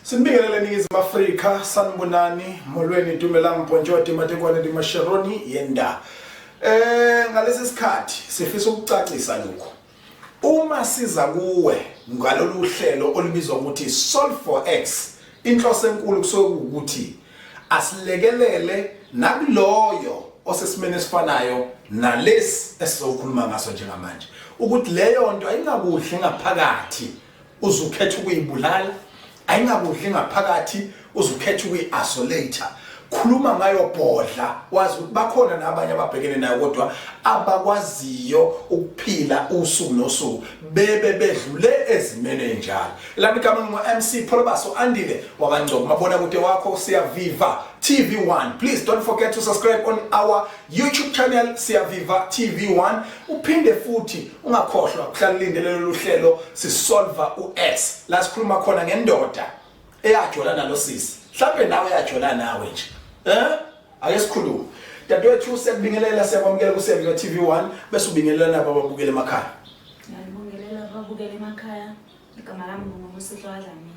Sinibingelele eNingizimu Afrika, sanibonani, molweni, dumelang, bonjour, matekwane, dimasheroni, yenda. Ngalesi sikhathi sifisa ukucacisa lokhu. Uma siza kuwe ngalolu hlelo olubizwa ukuthi Solve for X, inhloso enkulu kusuke ukuthi asilekelele nakuloyo osesimeni esifanayo nalesi esizokhuluma ngaso njengamanje, ukuthi leyo nto ayingakudli ngaphakathi uzukhetha ukuyibulala, ayingakudli ngaphakathi uzukhetha ukuyi-isolate. Khuluma ngayo, bhodla, wazi ukuthi bakhona nabanye ababhekene nayo kodwa abakwaziyo ukuphila usuku nosuku bebe bedlule ezimeni enjalo. Lami igama ngu-MC Pholobaso Andile wakaNgcobo, mabona kude wakho Siyaviva TV1. Please don't forget to subscribe on our YouTube channel Siyaviva TV1. Uphinde futhi ungakhohlwa kuhlala ulindele lolu hlelo sisolva u-X, la sikhuluma khona ngendoda eyajola nalo sisi, mhlawumbe nawe eyajola nawe nje. Ake sikhulume, dadewethu. Siyakubingelela, siyakwamukela kuSiyaviva TV1, bese ubingelela nabo ababukela emakhaya. Ngiyabingelela ababukela emakhaya. Igama lami nguNosihle waDlamini.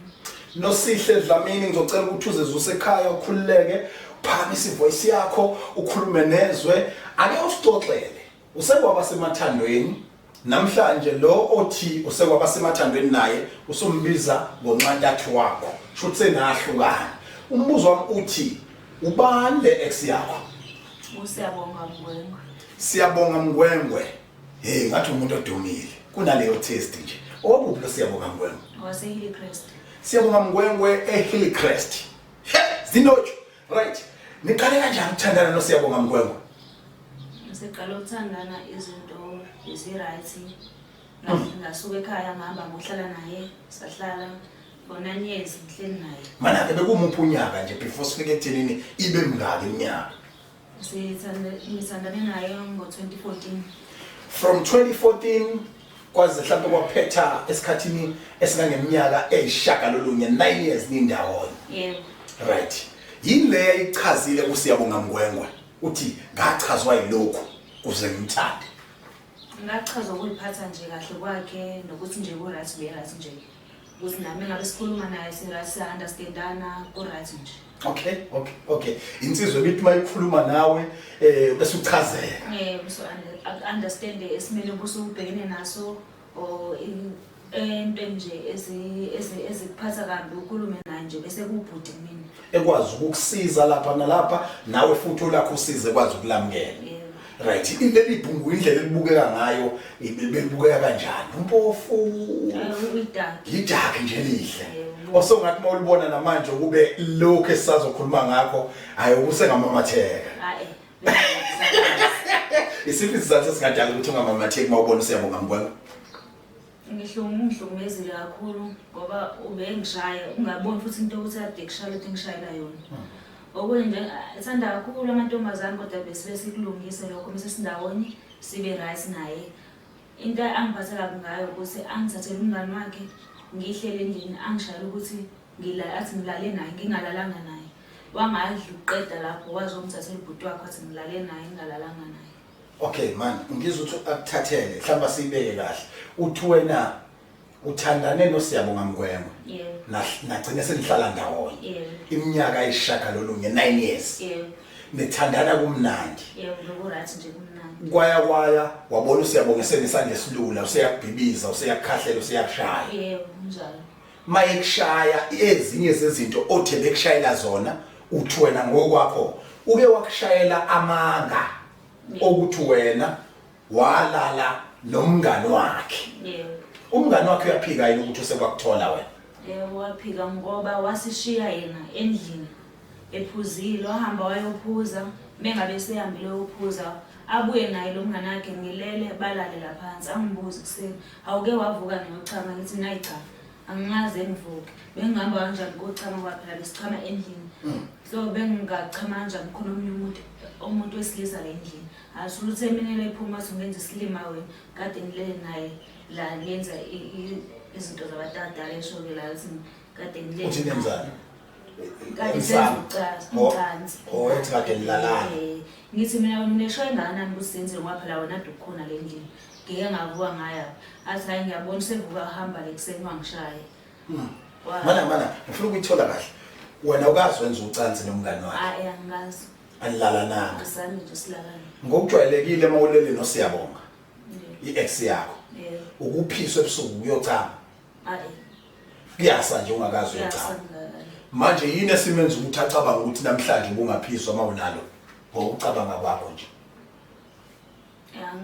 Nosihle Dlamini, ngizocela ukuthi uzezwe usekhaya, ukhululeke, uphakamise ivoice yakho, ukhulume nezwe. Ake usixoxele, usekwaba semathandweni namhlanje, lo othi usekwaba semathandweni naye usumbiza ngonxantathu wakho, shuthi senahlukana. Umbuzo wami uthi, ubani le ex yakho? USiyabonga Mngwengwe. Siyabonga Mngwengwe, hey, ngathi umuntu odumile kunaleyo test nje. Owakuphi lo Siyabonga Mngwengwe? Wase-Hillcrest. Siyabonga Mngwengwe eHillcrest. He, zinotsho. Right, niqale kanjani ukuthandana noSiyabonga Mngwengwe? Siqala ukuthandana, izinto bezi-right. Ngasuka ekhaya, ngihamba ngohlala naye, sahlala for 9 years ngihleli naye. Mana-ke bekumuphi unyaka nje, before sifike ekuthenini ibe mngaki iminyaka? Ngithandane naye ngo-2014. From 2014 kwaze mhlawumbe kwaphetha esikhathini esingangeminyaka eyishagalolunye, 9 years nindawonye? Yebo. Right, yini le yayichazile kuSiyabonga Mngwengwe uthi ngachazwa yilokhu kuze ngimthande? Ngachaza ukuyiphatha nje kahle kwakhe, nokuthi nje ku-right, be-right nje, ukuthi nami ngabe sikhuluma naye si-right, siya-understandana, ku-right nje. Okay, insizwa ebithi uma ikhuluma nawe bese uchazeka. Yebo, so understand esimele ubusubhekene naso or entweni nje ezikuphatha kabi, ukhulume naye nje bese kubhuti kumina. Ekwazi ukukusiza lapha nalapha, nawe futhi olakho usize ekwazi ukulamukela. Yebo. Right, leli bhungu, indlela elibukeka ngayo, belibukeka kanjani? Umpofu? Uyi-dark. Yi-dark nje lihle. Yebo. Osongathi uma ulibona namanje kube lokhu esisazokhuluma ngakho, hayi, usengamamatheka. Hayi. Isiphi isizathu esingadala ukuthi ungamamatheki uma ubona uSiyabonga Mngwengwe? Ngihlukumezile kakhulu ngoba ubengishaya, ungaboni futhi into yokuthi ade kushaya lethu engishayela yona. Okunye nje, ethanda kakhulu amantombazane, kodwa besibe sikulungise lokho mase sindawonye, sibe right naye. Into angiphatha kabi ngayo ukuthi angithathele umngani wakhe, ngihlele endlini, angishayela ukuthi ngila, athi ngilale naye ngingalalanga naye. Wangadla ukuqeda lapho, wazongithathela ubhuti wakhe, wathi ngilale naye ngingalalanga naye. Okay man, ngizwe ukuthi akuthathele, mhlawumbe siyibeke kahle, uthi wena uthandane noSiyabonga Mngwengwe. Yebo. Nagcina senihlala ndawonye. Yebo. Iminyaka ayishagalolunye, 9 years. Yebo. Nithandana kumnandi. Yebo, beku-right nje, kumnandi. Kwaya kwaya wabona uSiyabonga esenesandla esilula, useyakubhibiza, useyakukhahlela, useyakushaya. Yebo, kunjalo. Mayekushaya, ezinye zezinto othe bekushayela zona, uthi wena ngokwakho uke wakushayela amanga okuthi wena walala nomngani wakhe. Yebo. Umngani wakhe uyaphika yini ukuthi usekwakuthola wena? Yebo, waphika ngoba wasishiya yena endlini ephuzile, wahamba wayophuza. Mengabe sehambile uyophuza, abuye naye lo mngane wakhe, ngilele, balale laphansi. Angibuze kuseni, "Awuke wavuka noyochama?" Ngithi, "Nayi cha, angingaze ngivuke. Bengihamba kanjani kochama kwaphela besichama endlini? So bengingachama kanjani khona omunye umuntu wesilisa la endlini?" Asho ukuthi emini lephuma, athi, "Ungenza isilima wena, kade ngilele naye la, ngenza izinto zabatadala." Esho-ke la ukuthi kade ngilele. Uthi nenzani? Kade Emsamo. senza Oh, ucansi. Oh, ethi kade nilalana. Ngithi mina, "Unesho engakanani ukuthi senze, ngoba phela wena ade ukhona le ndlini? Ngike ngavuka ngaya." Athi, "Hayi, ngiyabona usevuka ahamba le kuseni, wangishaye." Mana mana ngifuna ukuyithola kahle. Wena ukazi wenza ucansi nomngani wakhe. Hayi angazi. Anilalananga. Asami nje silalana. Ngokujwayelekile uma ulele noSiyabonga. I-ex yakho. Yebo. Ukuphiswa ebusuku kuyochama. Hayi. Kuyasa nje ungakazi uyochama. Manje yini esimenza ukuthi acabange ukuthi namhlanje ubungaphiswa uma unalo ngokucabanga kwakho nje?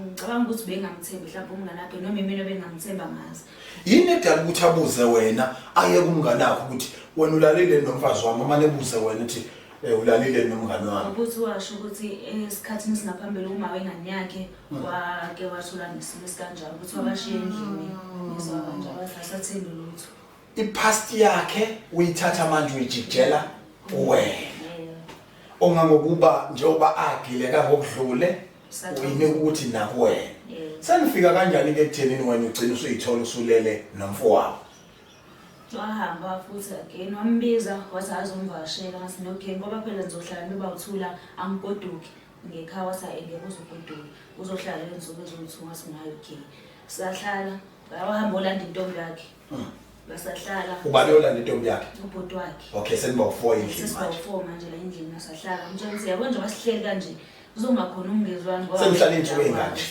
Ngicabanga ukuthi bengamthembi mhlawumbe umngane wakhe noma imina bengamthemba ngazi. Yini edala ukuthi abuze wena aye kumngane wakhe ukuthi wena ulalile nomfazi wami amane ebuze wena ukuthi eh, ulalile nomngane wami. Ukuthi washo ukuthi esikhathini singaphambili uma wengane yakhe wake wathola nesimo esikanjalo ukuthi wabashiya endlini nezwa kanjalo wathi asathembi lutho. I-past yakhe uyithatha manje uyijikijela kuwena. Ongangokuba njengoba agileka ngokudlule uyinika ukuthi nakuwena. Senifika kanjani ke ekuthenini wena ugcina usuyithola usulele nomfowabo? Wahamba futhi again wambiza wathi azomvakashela ngathi no okay ngoba phela nizohlala niba uthula angigoduki ngekhaya wathi hayi ngeke uzogoduka uzohlala lezinsuku eziwu-two ngathi nayo okay sahlala wahamba olanda intombi yakhe basahlala. Ubani olanda intombi yakhe? Ubhuti wakhe. Okay, seniba u-4 endlini Sesiba manje. u-4 manje la endlini nasahlala. Ngitshela ukuthi yabo nje basihleli kanje kuzoba khona ukungezwani ngoba Senihlala iy'nsuku ey'ngaki?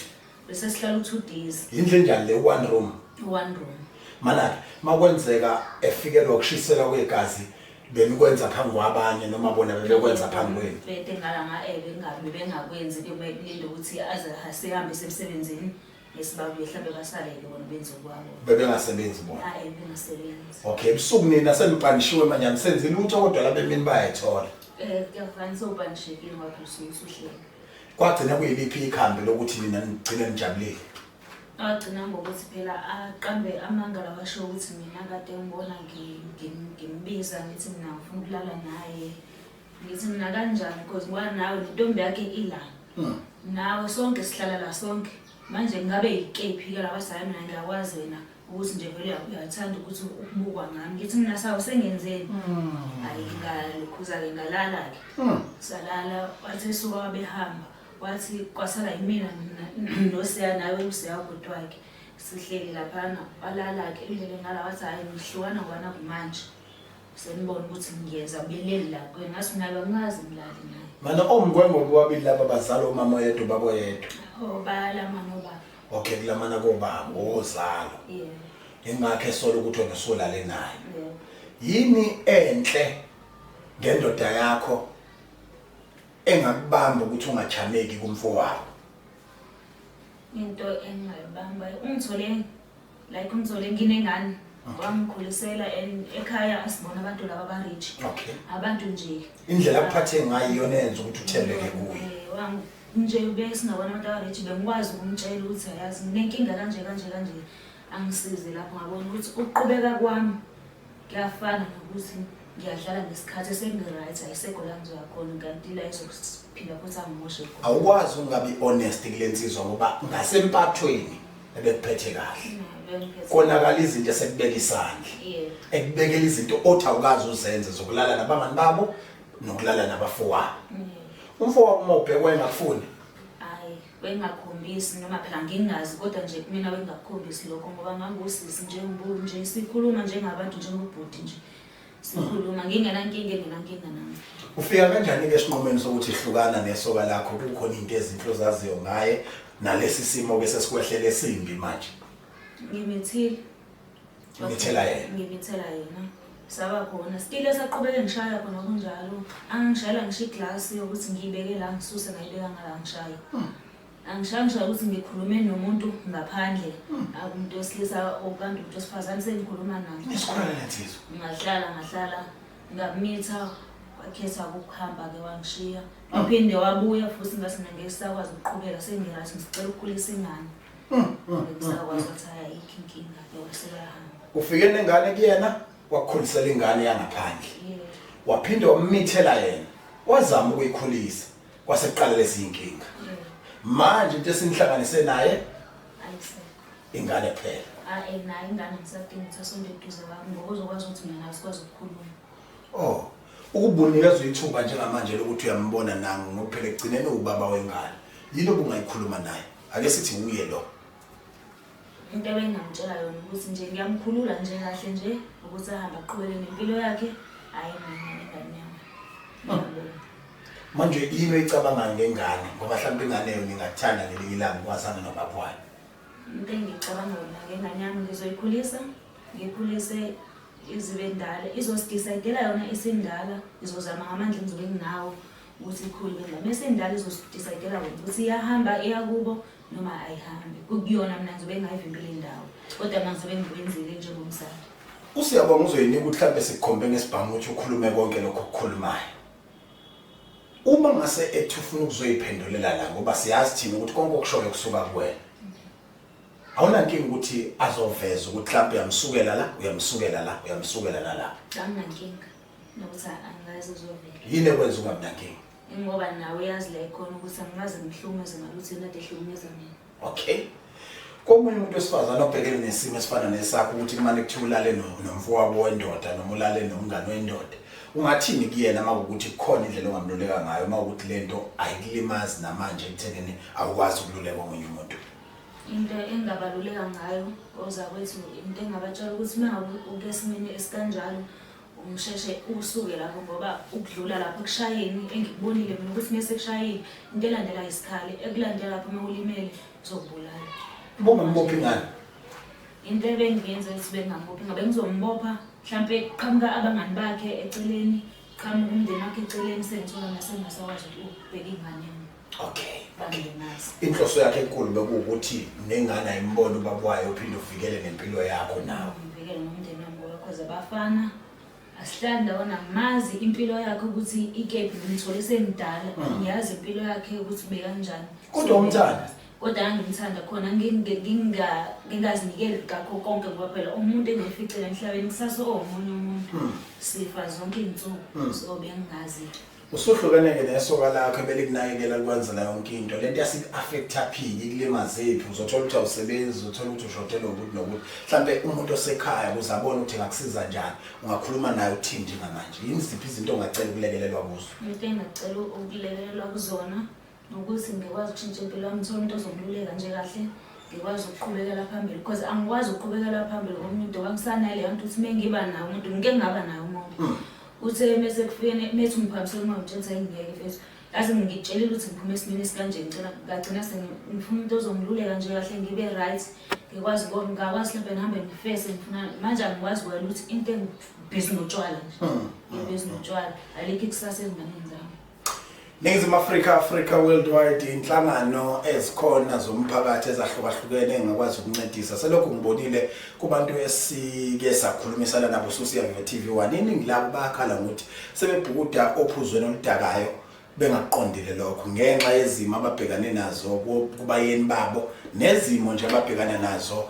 Bese sihlala u-2 days. Yindlu enjani le one room? One room. Mana-ke makwenzeka efikelwa ukushiselwa kwegazi benikwenza phambi kwabanye noma bona bebekwenza phambi kwenu? Bete ngala nga bengabe bengakwenzi ke belinde ukuthi aze sihambe semsebenzini ngesibabuye mhlawumbe basale-ke bona benze okwabo. Bebengasebenzi bona? Hayi bengasebenzi. Okay, ebusuku nina senipanishiwe manje anisenzi lutho kodwa laba emini bayayithola. Kuyafana sewupanishekile ngoba phela usuke usuhleli. Kwagcina kuyiliphi ikhambi lokuthi nina nigcine nijabulile? Wagcina ngokuthi phela aqambe amanga lawa asho ukuthi mina kade ngibona ngimbiza ngithi mina ngifuna ukulala naye. Ngithi mina kanjani because ngoba nawe nentombi yakhe ila. Nawe sonke sihlala la sonke. Manje ngabe yikephi ke la wathi mina ngiyakwazi wena ukuthi nje vele uyathanda ukuthi ukubukwa ngami. Ngithi mina sawo sengenzeni. Hayi ngalokhuza-ke ngalala-ke. Salala wathi esuka wabehamba wathi kwasala yimina noSiya nawe uSiya ubhuti wakhe. Sihleli laphana walala-ke endleleni ngala wathi hhayi ngihlukana ngoba nakumanje. Senibona ukuthi ngiyeza beleli la kuye ngathi naye angazi ngilale naye. Mana omngwengwe bobabili laba bazala umama oyedwa ubaba oyedwa. Oh bayalamana obaba. Okay kulamana kobaba ozalo. Yeah. Ingakho esola ukuthi wena usulale naye. Yeah. Yini enhle ngendoda yakho engakubamba ukuthi ungachameki kumfowabo? Into engayibamba ungithole like ungithole nginengane wangikhulisela and ekhaya asibona abantu laba aba rich. Okay. Abantu nje Indlela akuphathe ngayo iyona eyenza ukuthi uthembeke kuye. Nje besingabona abantu aba rich bengikwazi ukumtshela ukuthi ayazi nginenkinga kanje kanje kanje angisize lapho ngabona ukuthi ukuqhubeka kwami kuyafana nokuthi ngiyadlala ngesikhathi sengi-right ayisekho la ngizoya khona kanti la izophinda futhi angimoshe khona. Awukwazi ukungabi honest kule nsizwa ngoba ngasempathweni ebekuphethe kahle. Konakala izinto esekubeka isandla. Ekubekela izinto othi awukazi uzenze zokulala nabangani babo nokulala nabafowabo. Umfowabo uma ubhekwa engakufuni? Hayi, wayengakhombisi noma phela ngingazi kodwa nje kumina wayengakukhombisi lokho ngoba ngangusisi nje ngibuka nje sikhuluma njengabantu njengobhuti nje. Sikhuluma ngingenankinga engenankinga nami. Ufika kanjani ke esinqumeni sokuthi hlukana nesoka lakho kukhona into ezinhle ozaziyo ngaye nalesi simo ke sesikwehlele esimbi manje? Ngimithile. Ngimithela yena. Ngimithela yena. Saba khona still esaqhubeka ngishaya khona kunjalo. Angishayela ngisho iglasi yokuthi ngiyibeke la ngisuse ngayibeka ngala ngishaya. Angishaya ngisho ukuthi ngikhulume nomuntu ngaphandle. Akumuntu wesilisa okanti umuntu wesifazane sengikhuluma naye. Nesikhulana lensizwa. Ngahlala ngahlala ngamitha wakhetha ukuhamba ke wangishiya. Waphinde wabuya futhi ngathi mina ngeke sisakwazi ukuqhubeka sengirathi ngisicela ukukhulisa ingane. Ngisakwazi ukuthi hayi ayikho inkinga ke wasebahamba. Ufike nengane kuyena wakukhulisela ingane yangaphandle. Waphinde wamithela yena wazama ukuyikhulisa kwase kuqala lezi inkinga. Manje into esinihlanganise naye Ayisekho. ingane kuphela. Hayi nayo ingane ngisadinga ukuthi asonde eduze kwami ngoba uzokwazi ukuthi mina nawe sikwazi ukukhuluma. Oh, ukubunikezwa ithuba njengamanje lokuthi uyambona nangu ngoba phela ekugcineni ubaba wengane. Yini obungayikhuluma naye? Ake sithi uye lo. Into ebengingamtshela yona ukuthi nje ngiyamkhulula nje kahle nje ukuthi ahambe aqhubeke nempilo yakhe, hhayi mina nengane yami. Ngiyabonga. Manje yini oyicabangayo ngengane ngoba mhlawumbe ingane yona ingakuthanda ngelinye ilanga ukwazana nobaba wayo? Into engiyicabanga yona ngengane yami ngizoyikhulisa, ngiyikhulise izibe ndala, izosidisayidela yona isindala, izozama ngamandla engizobe nginawo ukuthi ikhule ibe ndala. Uma isindala izosidisayidela yona ukuthi iyahamba iya kubo noma ayihambi. Kukuyona mina ngizobe ngingayivimbile indawo, kodwa mina ngizobe ngikwenzile njengomzali. USiyabonga uzoyinika ukuthi mhlawumbe sikukhombe ngesibhamu ukuthi ukhulume konke lokho okukhulumayo. Uma ngase ethi ufuna ukuzoyiphendulela la ngoba siyazi thina ukuthi konke okushoyo kusuka kuwena. Awunankinga ukuthi azoveza ukuthi mhlawumbe uyamsukela la, uyamsukela la, uyamsukela nala. Anginankinga nokuthi angaze uzovela. Yini ekwenza ungabi nankinga? Ngoba nawe uyazi la ikhona ukuthi angikaze ngihlukumeze ngalutho yena ade ehlukumeza mina. Okay. Komunye umuntu wesifazane obhekene nesimo esifana nesakho ukuthi kumane kuthiwa ulale nomfowabo wendoda noma ulale nomngane wendoda. Ungathini kuyena uma kuwukuthi kukhona indlela ongamluleka ngayo uma kuwukuthi lento ayikulimazi namanje ekuthenini awukwazi ukululeka omunye umuntu? Into engingabaluleka ngayo ozakwethu into engingabatshela ukuthi uma ngabe ukesimeni esikanjalo ungisheshe usuke lapho ngoba ukudlula lapho ekushayeni engikubonile mina ukuthi mese kushayile into elandela isikhali ekulandela lapho uma ulimele uzokubulala. Ubungambophi ngani? Into ebengiyenza ukuthi bengingambophi ngabe ngizombopha mhlampe kuqhamuka abangani bakhe eceleni qhamuka umndeni wakhe eceleni sengithola nasengingasakwazi ukubheka iy'ngane yami. Okay. Bangimazi. Inhloso yakhe enkulu bekuwukuthi nengane ayimbone ubaba wayo uphinde uvikele nempilo yakho nawe. Ngivikele nomndeni wami ngoba cause abafana asihlali ndawona angimazi impilo yakhe ukuthi ikephi ngimthole sengidala ngiyazi impilo yakhe ukuthi ubekanjani. Kodwa umthanda? Kodwa ngangimthanda khona ngingazinikeli ngakho konke ngoba phela umuntu engificela emhlabeni kusasa omunye umuntu sifa zonke iy'nsuku so bengingazi. Usuhlukeneke nesoka lakho ebelikunakekela likwenzela yonke into. Lento yasiku-affecta phi ikulimazephi? Uzothola ukuthi awusebenzi, uzothola ukuthi ushotelwe ukuthi nokuthi. Mhlampe umuntu osekhaya ukuze abone ukuthi engakusiza njani, ungakhuluma naye uthini njengamanje? Yini ziphi izinto ongacela ukulekelelwa kuzo? Into engingacela ukulekelelwa kuzona ukuthi ngikwazi ukushintsha impilo yami, ngithole umuntu ozongiluleka nje kahle, ngikwazi ukuqhubekela phambili because angikwazi ukuqhubekela phambili ngomunye umuntu ngoba ngisanayo leyo nto ukuthi uma ngiba naye umuntu ngike ngaba naye umuntu. Uthe mese kufike methi ungiphakamisela umoya ngitshela ukuthi ngiyeke mfethu. Yazi ngikutshelile ukuthi ngiphume esimeni esikanje ngicela ngagcina sengifuna umuntu ozongiluleka nje kahle ngibe right ngikwazi ngoba ngingakwazi mhlawumbe ngihambe ngifese ngifuna manje angikwazi kwela ukuthi into engibhizi notshwala nje. Ngibhizi notshwala alikho ikusasa ezinganeni zami. Ningizimu Afrika, Africa Worldwide inhlangano ezikhona zomphakathi ezahlukahlukene engakwazi ukuncedisa. Selokhu ngibonile kubantu esike sakhulumisana nabo Susiya TV 1 iningi labo bayakhala ngokuthi sebebhukuda ophuzweni oludakayo bengakuqondile lokho ngenxa yezimo ababhekane nazo kubayeni babo nezimo nje ababhekana nazo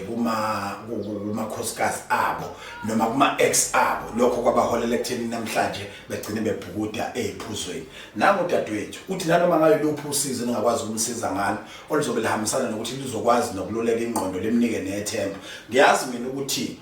kuma kumakhosikazi abo noma kuma ex abo lokho kwabaholela ekutheni namhlanje begcine bebhukuda eziphuzweni. Nangu dadewethu uthi nanoma ngayo luphi usizo ningakwazi ukumsiza ngalo oluzobe lihambisana nokuthi lizokwazi nokululeka ingqondo limnike nethemba. Ngiyazi mina ukuthi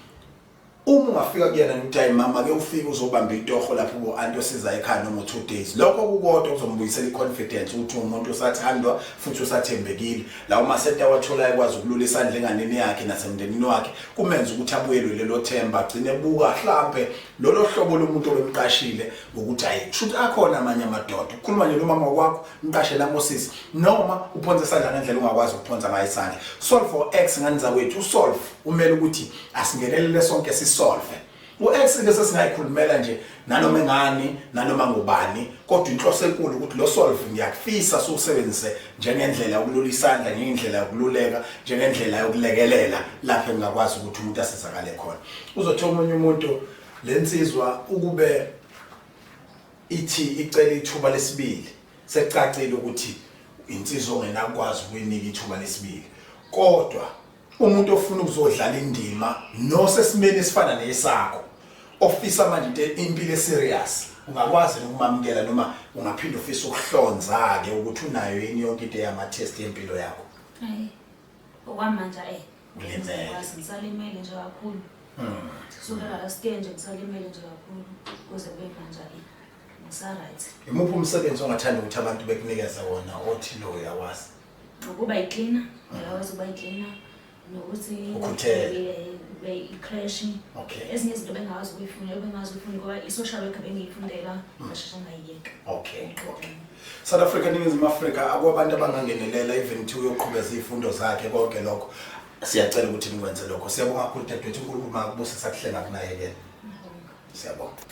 uma ungafika kuyena nithi hayi mama ke ufike uzobamba itoho lapho ubo anti osiza ekhaya noma 2 days, lokho kukodwa kuzombuyisela iconfidence ukuthi umuntu usathandwa futhi usathembekile. Lawo masenti awatholayo ekwazi ukulula isandla enganeni yakhe nasemndenini wakhe kumenza ukuthi abuyelwe lelo themba, agcine ebuka hlampe lolo hlobo lomuntu obemqashile ngokuthi hayi kushuthi akhona amanye amadoda. Ukukhuluma nje nomama wakho mqashe lamosisi noma uphonse isandla ngendlela ungakwazi ukuphonsa ngayo isandla. Solve for X ngani zakwethu, usolve umele ukuthi asingenelele sonke sisolve. U-X ke sesingayikhulumela nje nanoma engani nanoma ngubani, kodwa inhloso enkulu ukuthi lo solve ngiyakufisa siwusebenzise njengendlela yokulula isandla, njengendlela yokululeka, njengendlela yokulekelela lapho engingakwazi ukuthi umuntu asizakale khona. Uzothi omunye umuntu lensizwa ukube ithi icela ithuba lesibili, sekucacile ukuthi insizwa ongenakwazi ukuyinika ithuba lesibili, kodwa umuntu ofuna ukuzodlala indima nosesimeni esifana nesakho ofisa manje into impilo eserious, ungakwazi ukumamukela noma ungaphinda ufisa ukuhlonza ke ukuthi unayo yini yonke into yama test yempilo yakho? Hayi, okwamanje Ulimele. Ngisalimele nje kakhulu. Kusukela last year nje ngisalimele nje kakhulu kuze kube manje ngisa right. Imuphi umsebenzi ongathanda ukuthi abantu bekunikeze wona othi lo uyawazi? Ukuba yicleaner, ngiyakwazi ukuba yicleaner. Nokuthi Ukhuthele. I-creche. Ezinye izinto bengazi ukuyifunda, bengazi ukuyifunda ngoba i-social worker bengiyifundela, ngashesha ngayiyeka. Okay. South Africa, Ningizimu Afrika, akwabantu abangangenelela even thi uyoqhubeza izifundo zakhe, konke lokho. Siyacela ukuthi nikwenze lokho. Siyabonga kakhulu, dadewethu. uNkulunkulu makubusise, akuhlenga kunakekela. Siyabonga.